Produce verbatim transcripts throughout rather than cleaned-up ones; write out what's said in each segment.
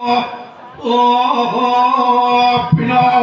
Oh, pinawa.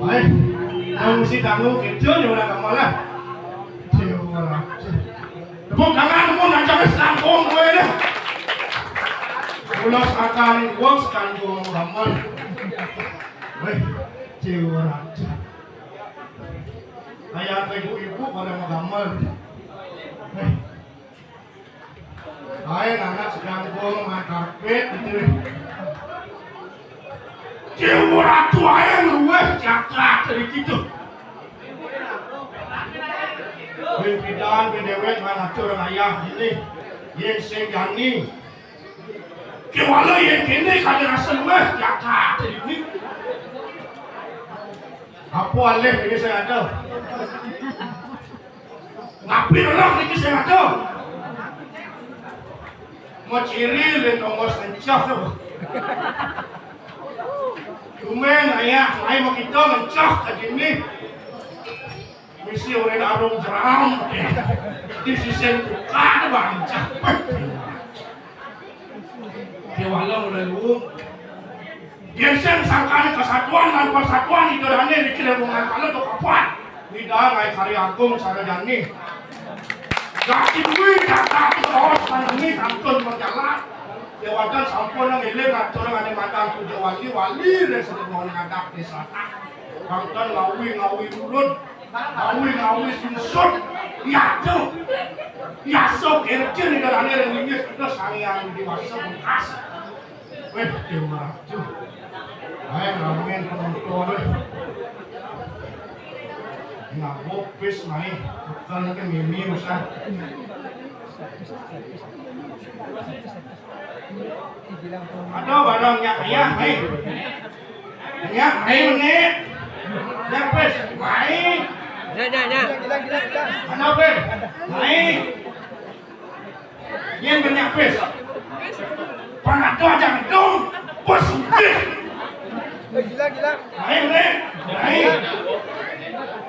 Wah, yang mesti kamu kerja ya orang kamu lah. Tepuk tangan, tepuk tangan, jangan sangkong gue deh. Ulas akan gua sekandung gambar. Weh, cewek aja. Kayak ibu-ibu pada gambar. Aing anak sedang gua main karpet gitu. Dewa Ratu aing luwih jagat dari gitu. Pimpinan dewek mana orang ayah ini. Yen sing jani. Kewala yen kene kada rasa luwih jagat dari ini. Apa alih ini saya ada? Ngapain orang ini saya ada? Mau ciri le nomor sencah tu. Kumen ayah, ai mau kita mencah ke sini. Misi orang arung jeram. Di sisi buka tu bancah. Dia walau lalu. Biasa sangkana kesatuan dan persatuan itu dane di kira bunga kalau tu kapan. Tidak ngai karya agung sarajani. Gati duit kata terus pandemi kantun berjalan. Jawatan sampun nang iling atur ngane matang tujuh wali wali dan sedemon ngadak desa. Kantun ngawi ngawi ulun. Ngawi ngawi sungsut. Yatu. Yaso kerja ni dalane dan linggis kita sangyang dewasa bungkas. Weh, dewasa. Hai ramen penonton weh. Ngabuk pis mai. Bukan ke mimi usah. Ada barang nyak ayah mai. Nyak mai menit. Nyak pis mai. Nyak nyak nyak. Mana pis? Mai. Yen banyak pis. Panado aja ngedung. Bos. Gila gila. Mai menit. Mai.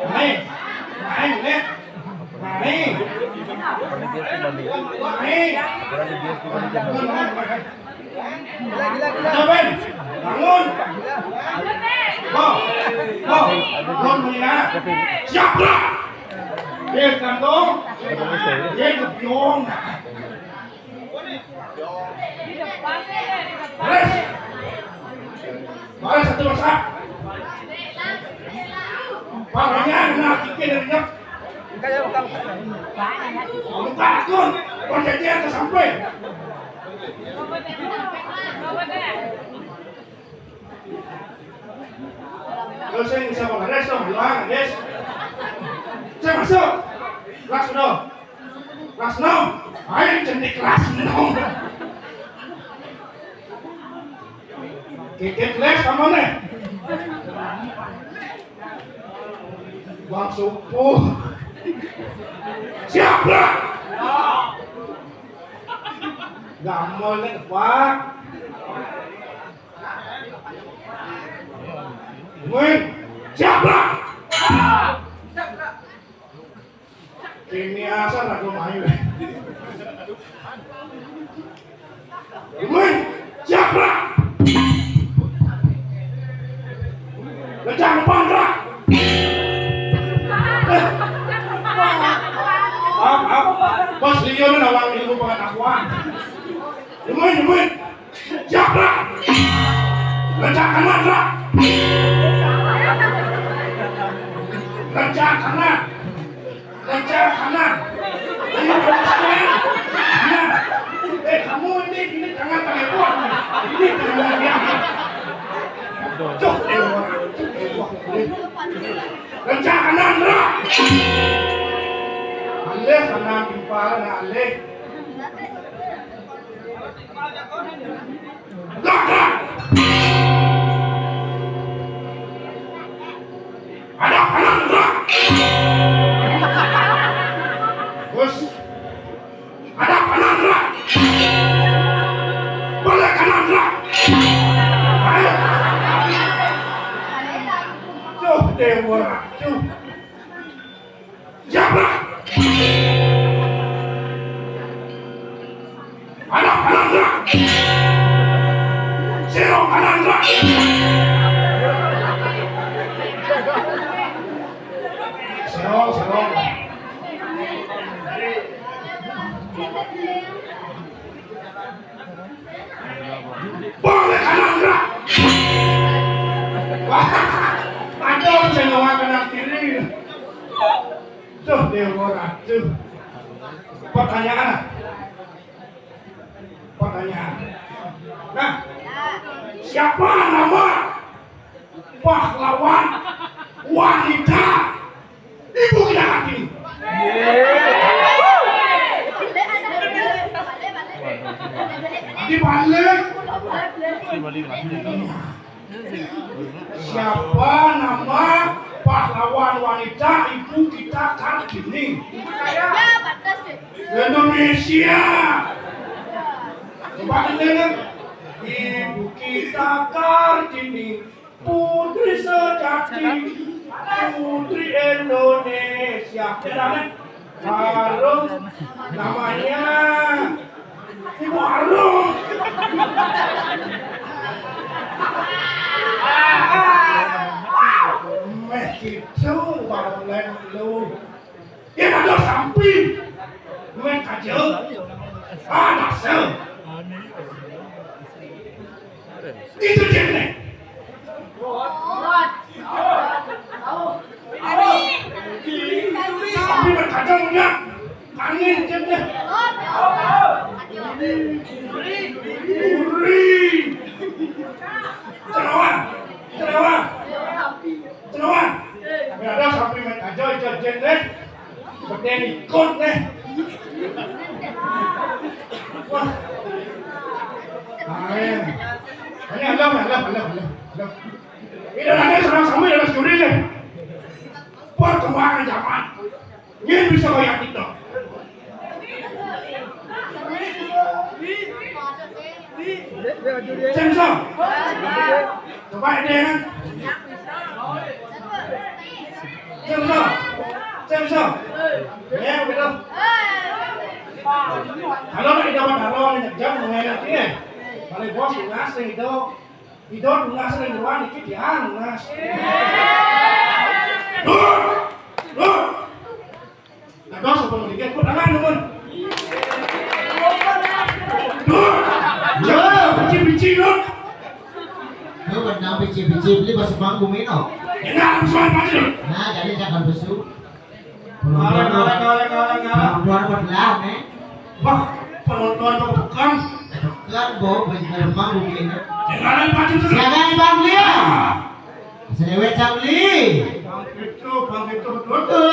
Mai. Mai menit. Mai. Mai. Gila gila gila. Ada, Ben? Bangun. Go. Go. Bangun, Melina. Siap, gerak. Yes, kantong. Yes, kepiong. Baris. Baris satu masak. Parahnya, nah, kiki dari nyok. Buka ya, buka, buka. Buka, Gun. Perjanjian ke sampai. Terus yang bisa beres dong, hilang, guys. Saya masuk. Kelas udah. Kelas enam. Ayo, jadi kelas enam. Kikit les sama nih. Bang Supuh. Siap, Bro? Gampang nih, Pak. Win. Siap, Bro? Kini asal aku main. Win, siap, Ra? Lejang pan, Ra? Maaf, maaf. Bos Lio ni nawang ilmu pengetahuan. Win, win. Siap, Ra? Lejang kanan, Ra? Lejang kanan. Lejang kanan. Ini kanan. Nah. Eh, kamu ini, ini jangan pakai kuat. Ini jangan pakai kuat. Cuk, eh, wah. Cuk, eh, wah. Lejang kanan, Ra. Alih kanan, timpal, nah, alih. Gerak, gerak. Ada kanan, gerak. Bos. Ada kanan, gerak. Balik kanan, gerak. Ayo. Tuh, dewa. Tuh. Jabrak! Anak Anandra! Siro Anandra! Siro, Siro. Boleh Anandra! Aduh, saya mau kena kiri. Tuh, dia murah tuh. Pertanyaan. Nah, siapa nama pahlawan wanita Ibu kita Kartini? Tadi balik. Siapa nama pahlawan wanita Ibu kita Kartini? Indonesia. Coba dengar. Ibu kita Kartini, putri sejati, putri Indonesia. Harum namanya. Ibu Harum. Meh gitu, Bang Len lu. Dia ada sampi. Meh aja. Ah, dasar. Itu dia nih. Tapi berkacau punya. Angin dia nih. Uri. Cerawan. Cerawan. Cerawan. Ada sampi berkacau itu dia nih. Beden ikut nih. Wah. Ayo. Ini alam, alam, alam, alam, alam. Ini lagi serang sama dengan security nih. Perkembangan zaman. Ini bisa kayak TikTok. Sensor. Coba ini kan. Sensor. Sensor. Ya, begitu. Kalau lagi dapat halo, jam mengenai ini. Kalau bos ngasih itu, itu ngasih yang luar dikit ya, ngasih. Dur! Dur! Nah, dos apa mau dikit? Kok tangan, teman? Dur! Jangan, biji-biji, Dur! Lu pernah biji-biji beli pas panggung ini, no? Enak, aku suka pasti, Dur. Nah, jadi jangan besu. Kalah, kalah, kalah, kalah, kalah. Penonton berbelah, nih. Wah, penonton berbekan. Berbekan, Bo, baju berbekan, Bu, ini. Jangan pasti, Dur. Jangan, Bang, dia. Sedewek, Cak Li. Bang Kripto, Bang Kripto, betul.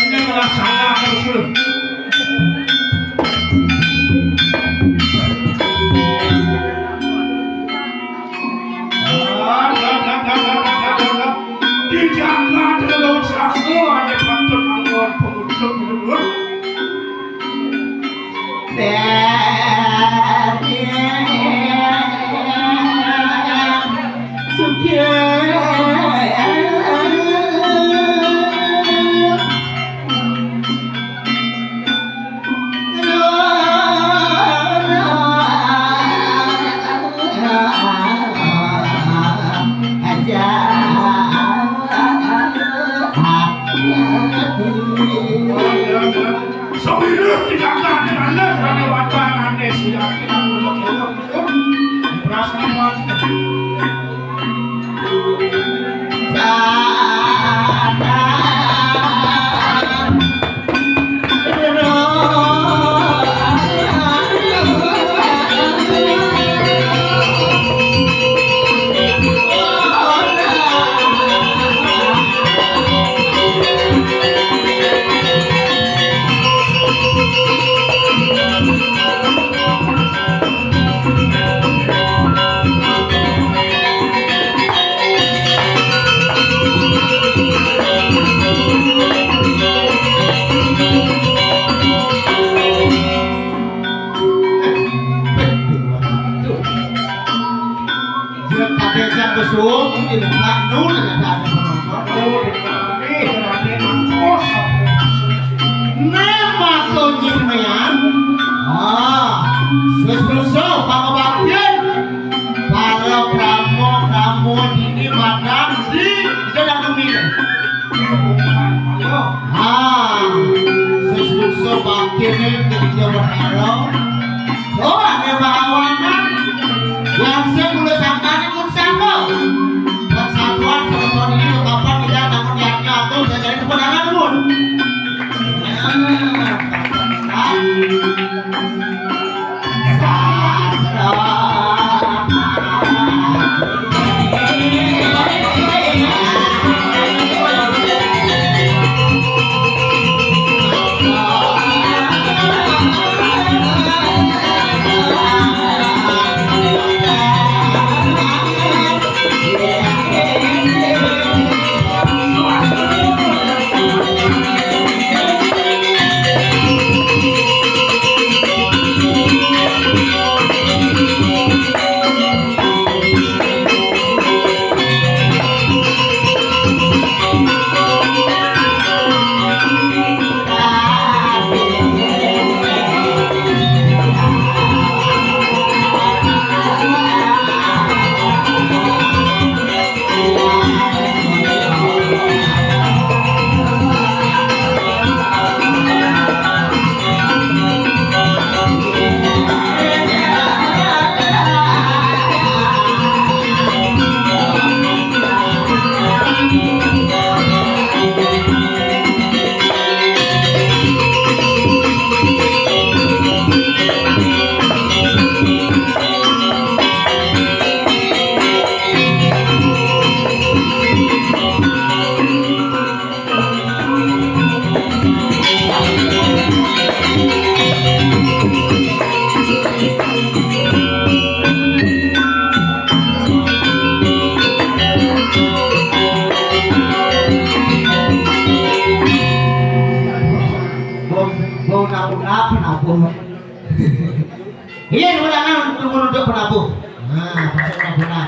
Ini malah salah terus, Bro. Di Jakarta ada lawang sastra, ada pantun angkor pengucup, Bro. Dia kadang yang besuk, ini bukan nol, ada penonton. Nembak kunci mean. Ah, sesusu pangobaktin. Para kamu, kamu ini madam di jalan dunia. Ah, sesusu Ini jadi jawab halo. Oh, ada bahawanan. Yang saya mulai sangkani pun sangka. Persatuan sebetulnya ini kapan kita namun niatnya aku saya jadi kemenangan pun. Bau, bau nabung apa nabung? Iya, lu jangan untuk menuntut penabuh. Nah, penabuh.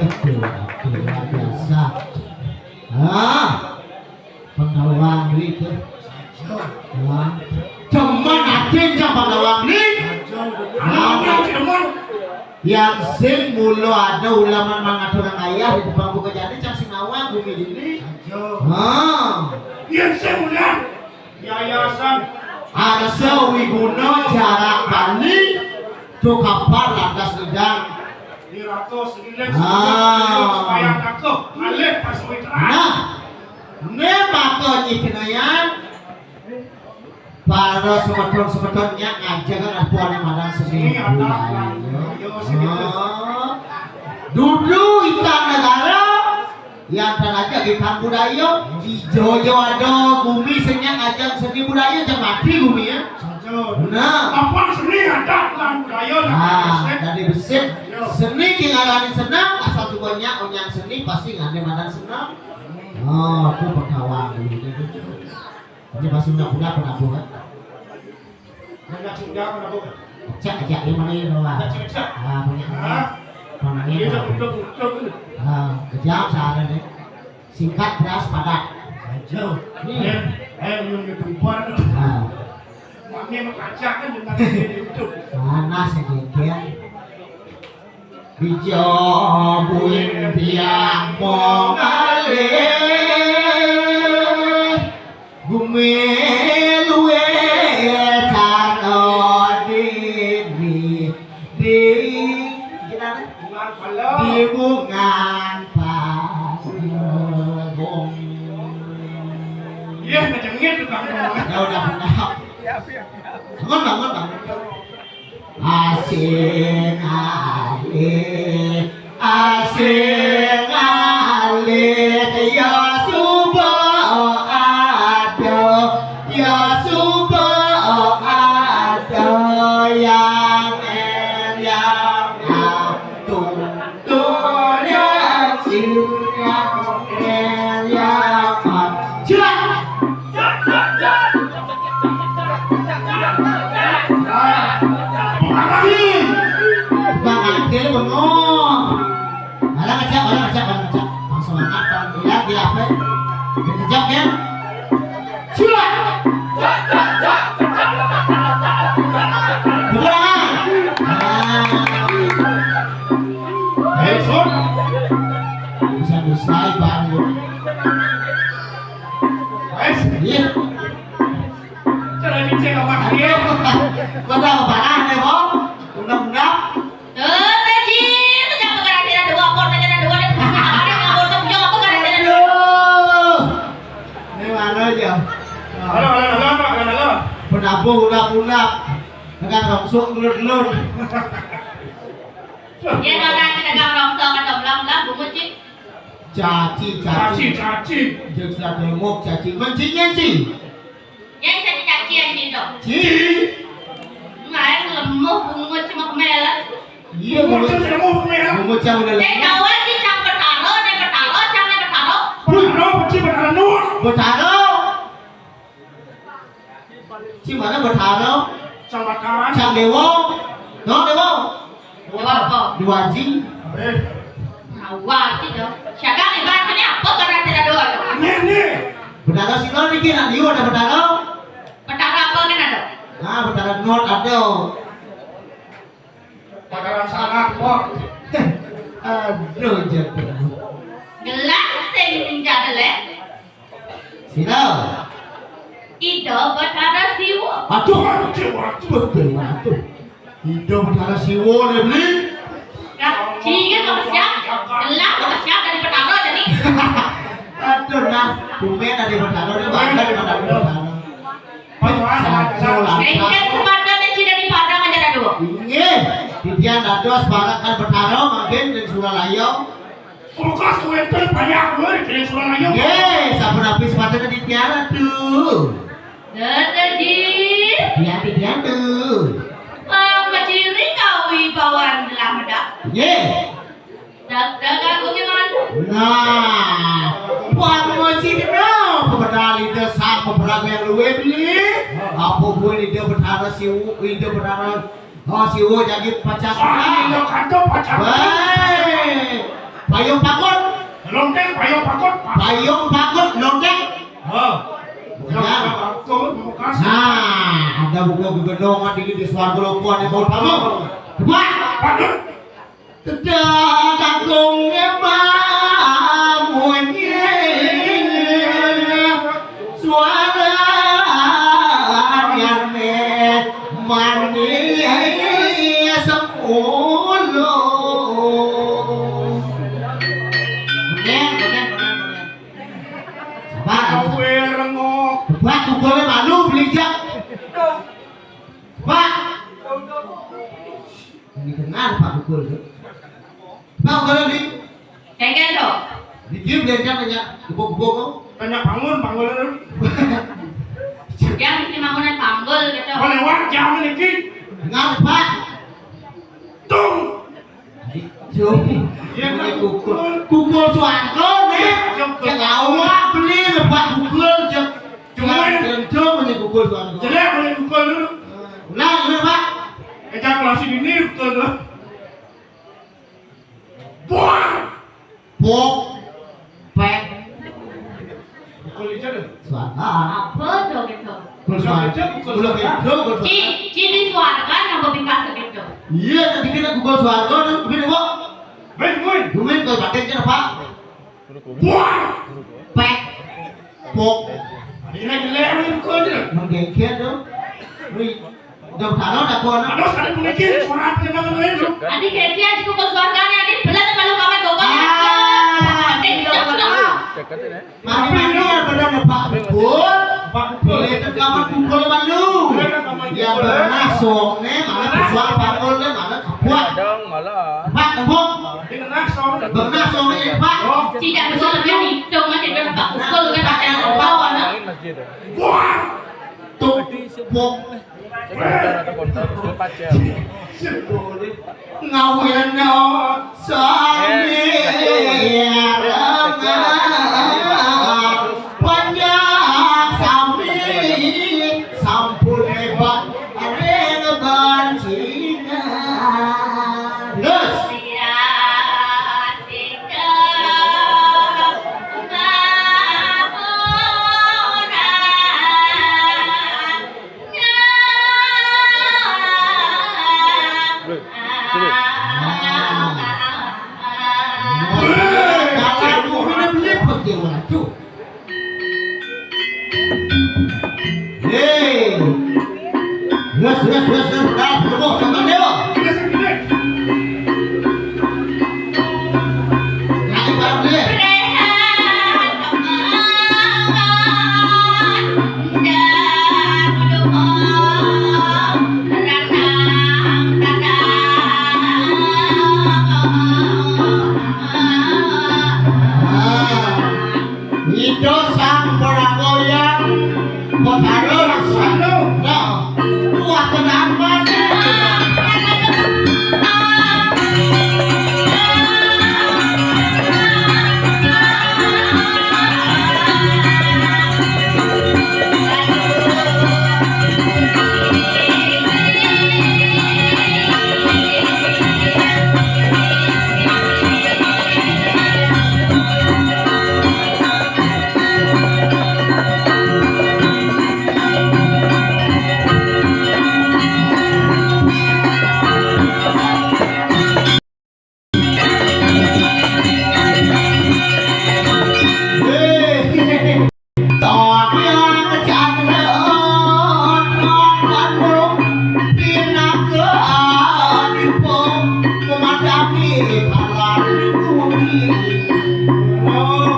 Betul, betul, luar biasa. Ah, Panggawang duit tuh. Wah, demen aja jam Panggawang duit. Anak yang demen. Yang sing mula ada ulaman mangaturang ayah di depan buka jadi cang sing awang bumi dini. Ah. Yang sing mula yayasan Arsa Wiguna Jarak Bali. Tuh kapal lantas gedang. Di ratus rileks. Ah. Supaya takut alih pas witra. Nah, ne maka nyi kenayan. Para semeton-semeton nyak ngajeng apuane madan seni. Seni anak budaya. Budaya, seni. Ah. Dudu ikan negara, yang tanaja ikan budaya, ijo-jo ada gumi seni ngajeng seni budaya, jeng mati gumi ya. Saja. Benar. Apa seni adat lan budaya lan. Ah, besit. Dari besit. Yo. Seni ki ngarani senang, asal juga nyak onyang seni pasti ngane madan senang. Oh, tu pengawang dulu. Ini pasti udah punya penabuh kan? Banyak sudah penabuh kan? Cak aja di mana ya doang. Cak, cak. Ah, banyak. Hah? Mana ya? Dia tak udah udah tu. Ah, kejam saran deh. Singkat, jelas, padat. Jauh. Nih. Eh, eh, yang ketumpar. Ah. Mane makaca kan dengan itu. Panas ya, Gengkel. Bijo buin biang mongalih. Gumi luwe cara dini di di bungan pagong. Iya, ngejengit tukang. Ya udah, udah. Bangun, bangun, bangun. Asing alih, asing alih, ya suba ada, ya suba ada, yang el, yang atung, tung, yang sing, yang el, yang mat. Siap. Bang Adil bengong. Malah ngecak, malah ngecak, malah ngecak. Bang semangat, Bang Bilal di apa? Dikejap ya. Siap. Bukan. Nah. Ayo, Bang. Bisa-bisa, Bang. Iya. Aduh, kok tak parah nih, Bang? Undang-undang. Eh, tadi itu siapa kan ada dua, apa ada dua, ada dua, ada dua, ada dua, apa kan ada dua. Aduh. Ini mana aja? Halo, halo, halo, Pak, halo, halo. Penabuh udah pundak. Dengan langsung gelut-gelut. Dia nona kita kan langsung ada belang-belang, bungut, Cik. Caci, caci. Caci, caci. Jeung sudah demok, caci. Mencing, mencing. Yang caci-caci yang gitu. Ci. Lain lemah, bungut cuma merah. Iya, bungut. Bungut cuma merah. Bungut cuma udah lemah. Teh kawan di cang betaro, deh betaro, cang deh betaro. Betaro, ci betaro nur. Betaro. Ci mana betaro? Cang betaro. Cang dewo. No, dewo. Dua apa? Dua anjing. Eh. Awal sih dong. Siapa nih, Bang? Ini apa karena tidak dua tuh? Ini, ini. Betaro sih lo nih, kira liu ada betaro. Betaro apa kan ada? Nah, betaro not ada. Bakalan salah, Pok. Aduh, jatuh. Gelas sing jadelek. Sira. Ida Betara Siwa. Aduh, aduh, aduh, aduh, aduh. Ida Betara Siwa, nih, Bli. Nah, sehingga kau siap, gelas kau siap dari Betara jadi. Aduh, nah, tumben dari Betara, dia bangga di Betara. Bengkes sepatutnya tidak dipandang aja dah dulu. Inggih, titian dados barakan Betara mangkin ring Suralaya. Kulkas kuwénten banyak, wéh, di Suralaya. Nggih, sampun apik sepatutnya titian, Ratu. Dadi. Titian, titian, Tu. Pangciri kawibawan Delamedak. Nggih. Dagdag agung mantu. Nah, pangciri napa bedal Ida Sang Pemeragu yang luwih, Bli? Apa buin Ida Betara Siwu, Ida Betara Oh, Siwo jagi pacak. Ah, iya, kantong pacak. Baik. Payung pakut. Lonteng, payung pakut. Payung pakut, lonteng. Oh. Ya. Nah, ada buku gegendongan dikit di suarga lopo, ada mau tamu. Coba. Pakut. Tedak kakungé pamunyi suarane mani sepuluh. Bener, bener, bener, bener. Sabar, sabar. Kowe rengok. Buat kukulé malu, belijak. Pak. Ini dengar Pak Gugul, tuh. Pak Gugul, nih. Kengken, tuh. Di game dia kan tanya, gubuk-gubuk, tuh. Tanya bangun, bangun, tuh. Yang isi bangunan panggul gitu. Boleh wajah, nih, Ki. Dengar, Pak. Tung. Jom. Iya, kan? Gugul. Gugul suarga, nih. Iya, gugul. Yang awak beli, Pak Gugul, jom. Cuman. Jom, ini gugul suarga. Jelek, boleh gugul dulu. Ulang, ulang, Pak. Ejakulasi dini, gugul dulu. Buang. Pok. Pek. Pukul aja deh. Suara. Apa dong itu? Pukul suara. Pukul aja, pukul suara. Pukul suara. Ci, ciri suara kan yang berpikir segitu. Iya, tadi kita pukul suara kan, begini, Pok. Main, main. Dumin kalau pakai aja, Pak. Buang. Pek. Pok. Ini jelek, ini pukul aja. Menggengkel dong. Wih. Udah taruh, udah gua. Aduh, sekali puniki, suara apa yang namanya itu? Adi keti aja kumpul suarganya, Adi belat kalau kamu gogol. Ah, eh, iya, iya. Mari, mari, ya, benar, ya, Pak Bubur. Pak Bubur. Boleh ke kamar Bubur, Pak Lu. Boleh ke kamar Bubur, ya. Ya, benar, sok, nih, mana pesuar Pak Bubur, nih, mana kebuat. Dong, malah. Pak, tembok. Ini kena, sok. Benar, sok, nih, Pak. Oh. Tidak betul, kan, hitungan, tidak, Pak Bubur, kan, Pak, ada yang tahu, anak. Masjid. Buang. Tuh, pok. Ngawinna sami rerengan panjang sami sampun hebat ring bancingan. Terus. Sini. Nah. Kalau guru ini meliput dia, Bang. Terus, terus, terus, terus. Nah, terus, contohnya. Lagi bareng deh. Nah, Ida sang paragoyang, Betara Raksana. Nah, kuat tenan mati.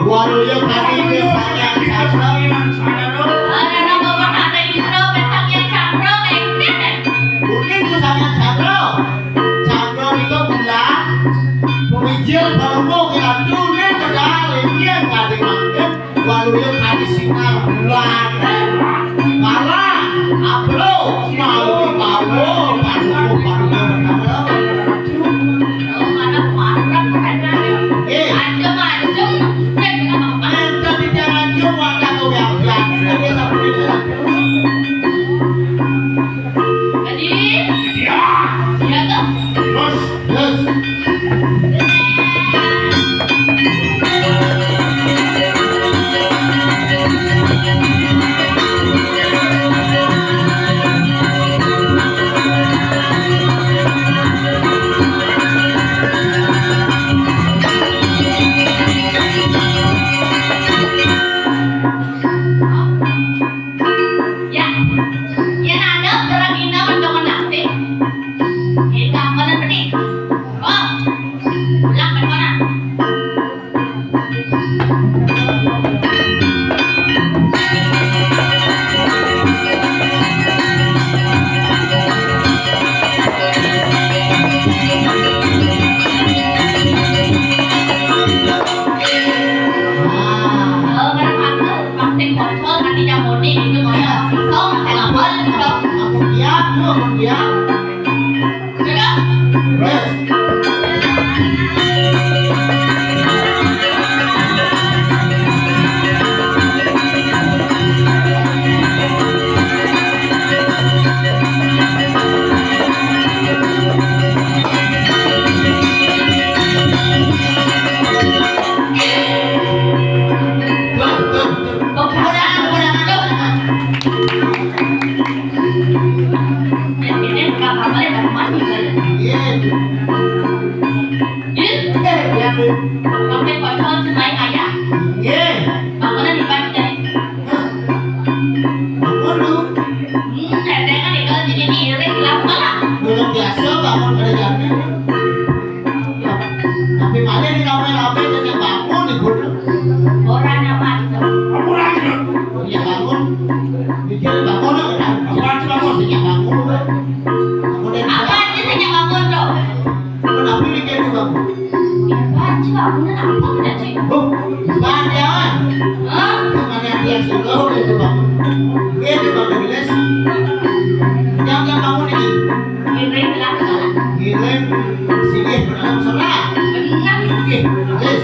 Waluya kari ke Sanghyang Cakra. Ora ana bapak kata Indro, Sanghyang Cakra, engkek. Mungkin ke Sanghyang Cakra. Cakra itu bulan, pemijil, baru mau kirantu, ini pedal, ini yang kade mangke. Waluya kari sinar bulan. Pala, abro, mau, mau, paruko, paruko, paruko. Eh. Ente bicara aja, wadah kowe ambyang. Ente biasa begitu. Jadi, iya. Iya, toh. Terus. Terus. Ya, yen ada perang ina mendongan nasib, kita mana pening? Oh, pulang ke mana? Nah, kalau barang aku, pasti kontrol, nanti yang mudik, itu kalau pisau, masih lapor, gitu. Aku diam, aku diam. Iya. Iya. Iya. Iya. Iya. Bangun lu. Hmm, cedengan itu jadi ngirit lah, malah. Belum biasa bangun kerjanya. Tapi mana di kamar apa, jadi bangun di bodoh. Orang apa itu? Orang. Iya, bangun. Mikir bangun, udah. Orang cuma mau sejak bangun, udah. Bangun dari apa aja sejak bangun, tuh? Kenapa ini kayak gitu, Bang? Ya, Pak, Cik, bangunan apa kita, Cik? Oh, bukan ya, Wan. Hah? Bukan yang dia suruh itu, Bang. Dia itu, Bang, Bilis. Yang, yang bangun ini. Giring, bilang salah. Giring, sini, pernah salah. Benar. Oke, Bilis.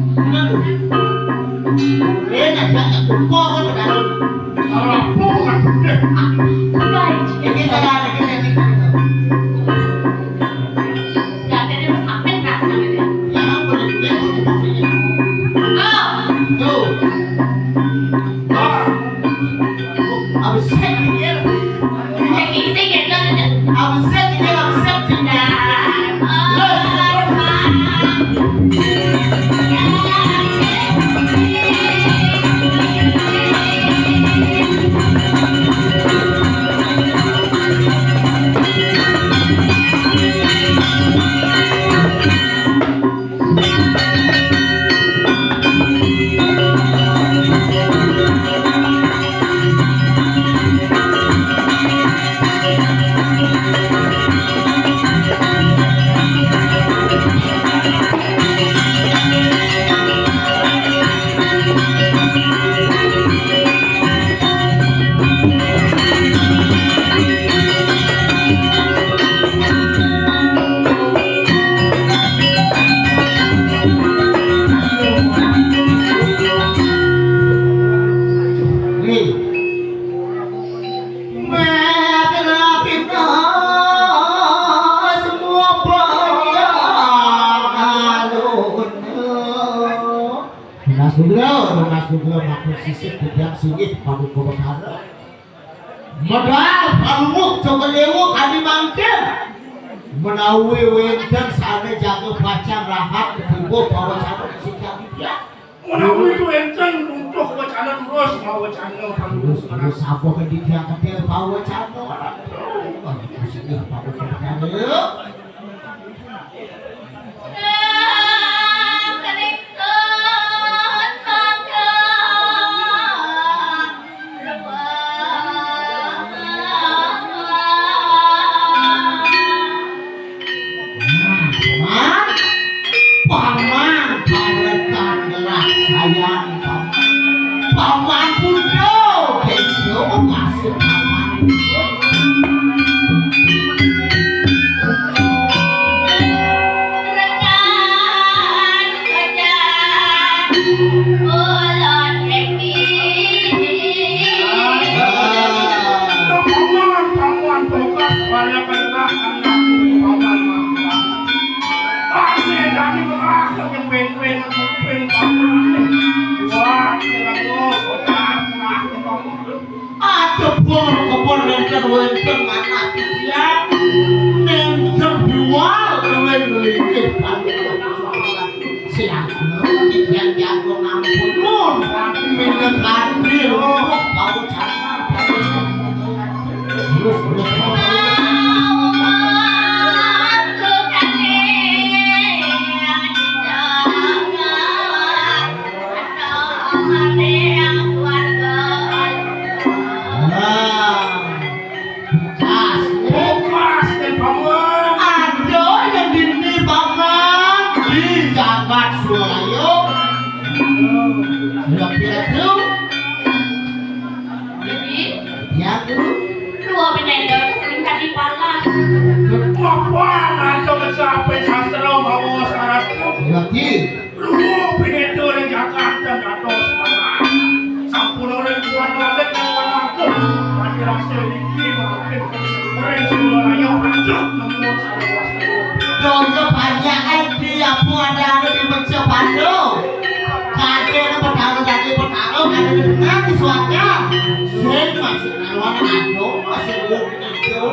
Bener. Eh, nak, nak, nak, kok, kok, kok, kok. Salah, kok, kok, kok. Iki cara, iki teknik. Ya, jadi harus makin rasanya. Ya, boleh, boleh, boleh, boleh. Oh. Tuh. Ah. Abis set dikit. Abis set dikit, abis set dikit. Nih, mekna kita semua panjang alun. Tunas Guglo, tunas Guglo, ngaku sisip, kujang singit, paduka betara. Medal, palungguh, cokel ewu, kadi mangkin. Menawi wénten sané jaga pacang rahat, ketiba pawacana sing kadi tiang. Menawi itu énten runtuh wacana, terus mawacana. Terus, terus, apa kadi tiang ketil pawacana? Aduh, sing pawacana. Paman, parekan gelah sayang, Paman. Paman Budo, kejo masuk Paman Budo. Ada bor kebon nenten wenten manah titiang. Nenten bual kewin linggih. Siang titiang jago ngampun. Minta hadir. Bau camat. Terus, terus. Nah, bekas, bekas, Paman. Ada yang dini, Paman, di jagat Suralayo. Kira-kira tuh. Jadi, ya tuh. Dua pinendor sering kali palah. Apa ada kecapai sastra mawa syarat tuh? Ya, Ki. Ruh pinedor ing jagat dan dados panas. Sampun ora kuat lagi kelawan aku. Mati rasa iki makin ring sing ora ya rajah nemu salah. Donggo banyak iki apa ada anu di Meja Pandu. Suaka, sing masih karuan ado, masih wong itu.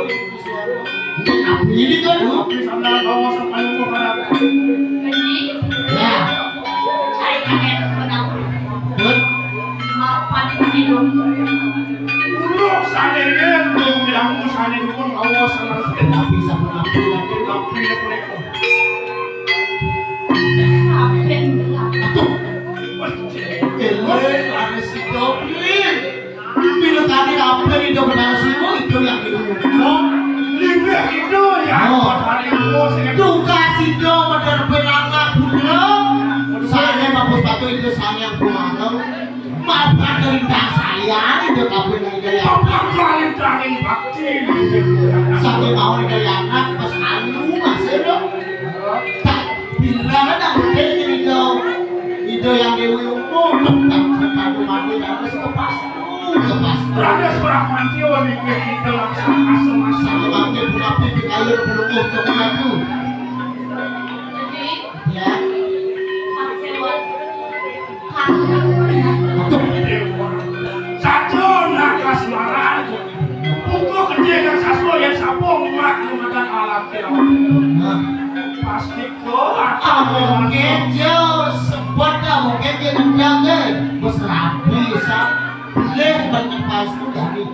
Ini kan, lu? Tapi sama bawa sama lu, Pak. Jadi, ya. Saya kaget sama tahu. Good. Maaf, Pak, ini dong. Dulu, saya ini, belum bilang, saya ini pun bawa sama. Tapi sama aku, tapi aku. Aduh. Ele, ane sida, Pi. Pino tadi apa ni do benar semua itu yang diumumkan? Lebih itu ya, oh. Buat hari itu, saya tugas itu benar benar pulang. Saya mampu sepatu itu saya yang pulang. Maafkan cerita saya itu kabeh nang kaya. Bapak paling paling bakti. Sampai mau kaya anak pas anu masih lo. Tak bilang nang gede itu. Itu yang dewi umum tak sepatu mati harus lepas. Lepas. Berada seorang mati wani kita langsung masuk masuk. Sama bangke bunapi di kayu belum usuk aku. Ya. Satu nak kasmaran. Buku kecil yang satu yang sambung mak mengatakan alam kira. Pasti kau akan mungkin dia sebut dah mungkin dia nendang deh. Bos rapi sa. Boleh banyak pas tu dari.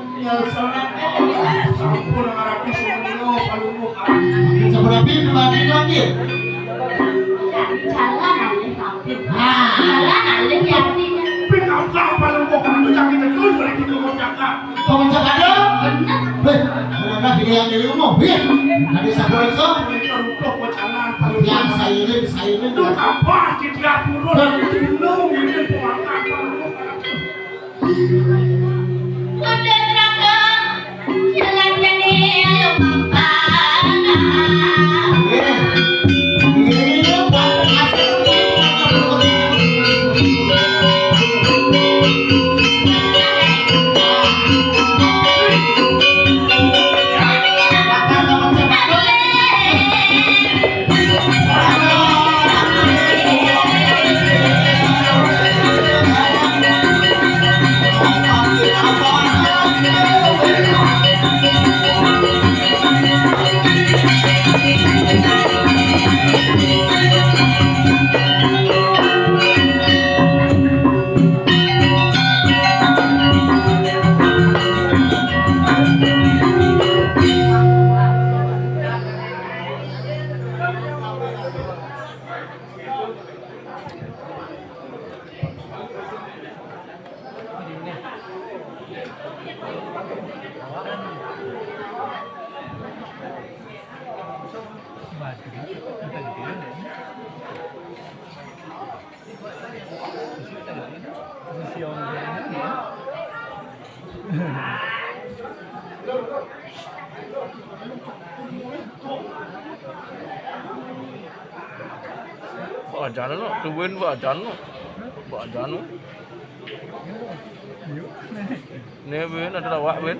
Sampun lima ratus lima puluh, Palungguh. Sampun habis dibagi lagi. Jalan aja sampai. Nah. Jalan aja jadi. Tapi kamu tahu Palungguh, kamu jangan terus lagi ke Jakarta. Kamu cakap ada? Benar. Weh, mana dia yang dari rumah? Weh, tadi sampun itu. Ini runtuh wacana Palungguh. Yang sairing, sairing. Itu apa? Tidak turun. Belum ini pemakan Palungguh. Mbok ajan no, tuwin mbok ajan no. Mbok ajan no. Ne win ada awak win.